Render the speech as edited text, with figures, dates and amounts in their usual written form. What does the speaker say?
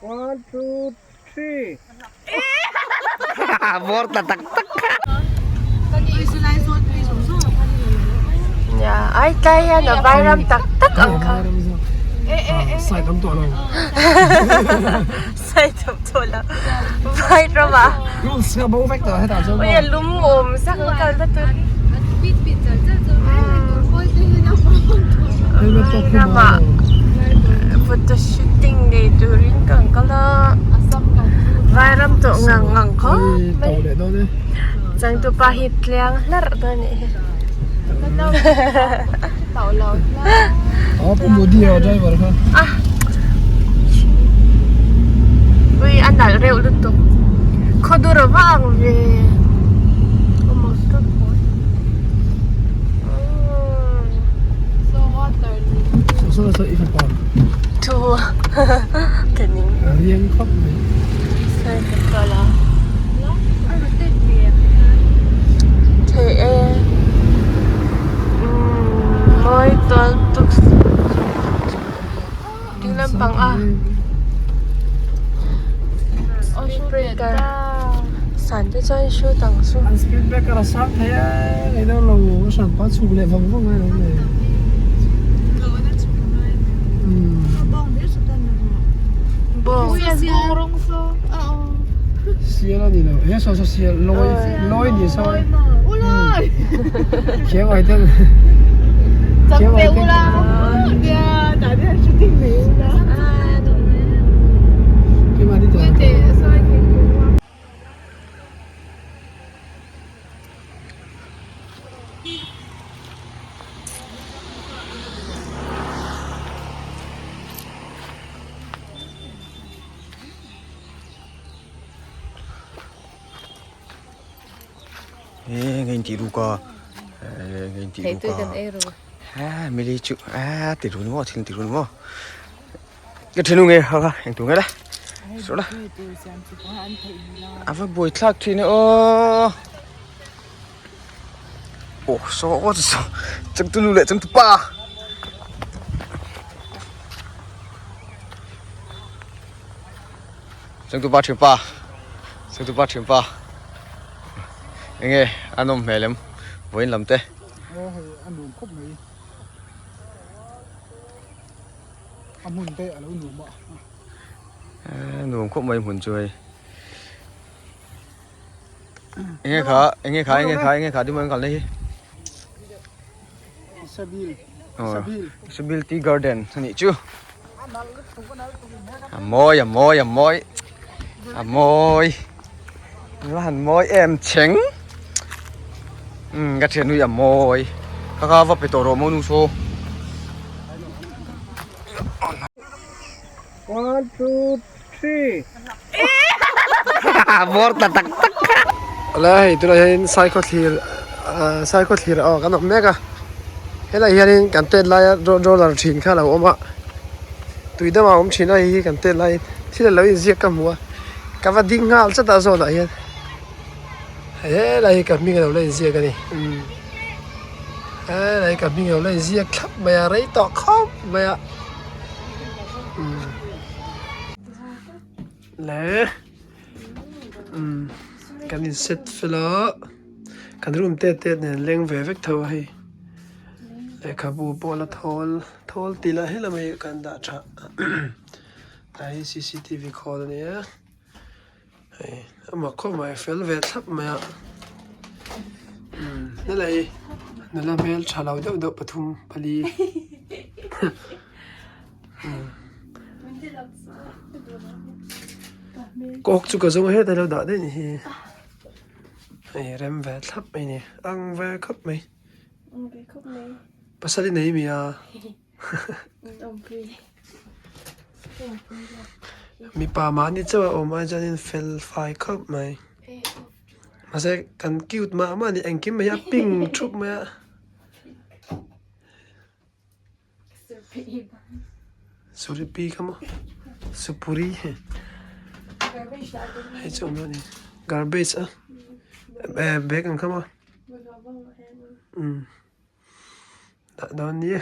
One, two, three. Bawr ta tak tak kha. Ya, ai tlai hian a vairam tak tak ang kha. Sai tam tawh lo. Sai tam tawh lo. Vairam ah. Rules kha bo vek tawh hetah chuan. Ui a lum awm sak ang kal va tur. Vairam ah photo shooting nei turin kan kal a. Vairam tawh ngang ngang khawp mai. Changtupa hi tliang hlarh dawn anih hi. Ui a nalh reuh lutuk. Khaw dur a va ang ve. Thu ka ning. Thei e. Umm mawi tawl tuk ding lampang a speed breaker san te chuan shoot ang chu. An speed breaker a sang thei e ngei deuh lo a hran pa chhuk leh vang vang a lo nei. Bawng. Sial a ni lo he saw saw sial lawi lawi ni saw e khiang ai ten khiang ai ten Eng a intih ruk a eng a intih ruk a a mili chu a ti ru ni maw thil ti ru ni maw ka ṭhen nge ha kha eng tur nge le saw la a va buai thlak ṭhin e aw aw saw aw saw changtu nu leh changtu pa. Changtupa thianpa changtupa thianpa enge a nawm hmel em vawiin lam te. Aw hei a nuam khawp mai a hmun te a lo nuam a. A nuam khawp mai hmun chu hei enge kha enge kha enge kha enge kha ding kalna hi. Isabil Isabil tea garden a nih chu. A mawi a mawi a mawi a mawi la han mawi em chheng umm ka thian ui a mawi kha kha va pe tawh rawh maw nu saw. One two three Bawr ta tak tak kha. Ala hei tunah hianin saikhawthlir ah saikhawthlir aw kan awm mek a helai hianin kan tet laia roller thin kha a lo awm a tui dama awm thin a hei hi kan tet laiin thil a lo inziak ka hmu a ka va ding nghal chat a zawnah hian helai hi ka hming a lo la inziak a ni umm helai hi ka hming a lo la inziak thlap mai a rei tawh khawp mai a umm. Le umm kan in set fel a kan room te te nen leng ve vek tho a hei lehkhabu pawh la thawl thawl tih lah helai mai kan dah tha tah hi cctv khawl a ni a hei amah khawp mai fel ve thlap mai a umm helai nula hmel tha lo deuh deuh pathum pali. Kawk chu ka zawng hetah ilo dah daih ni hi hei rem ve thlap mai ni ang ve khawp mai pasal i nei mi a mipa mahni chauh a awm ai chuanin fel fai khawp mai mahse kan cute mah mah a ni engkim mai hi a pink thup mai a. Suripi kha maw supuri hei chu awm lo a ni garbage a eh bag ang kha maw umm dah dawn nia.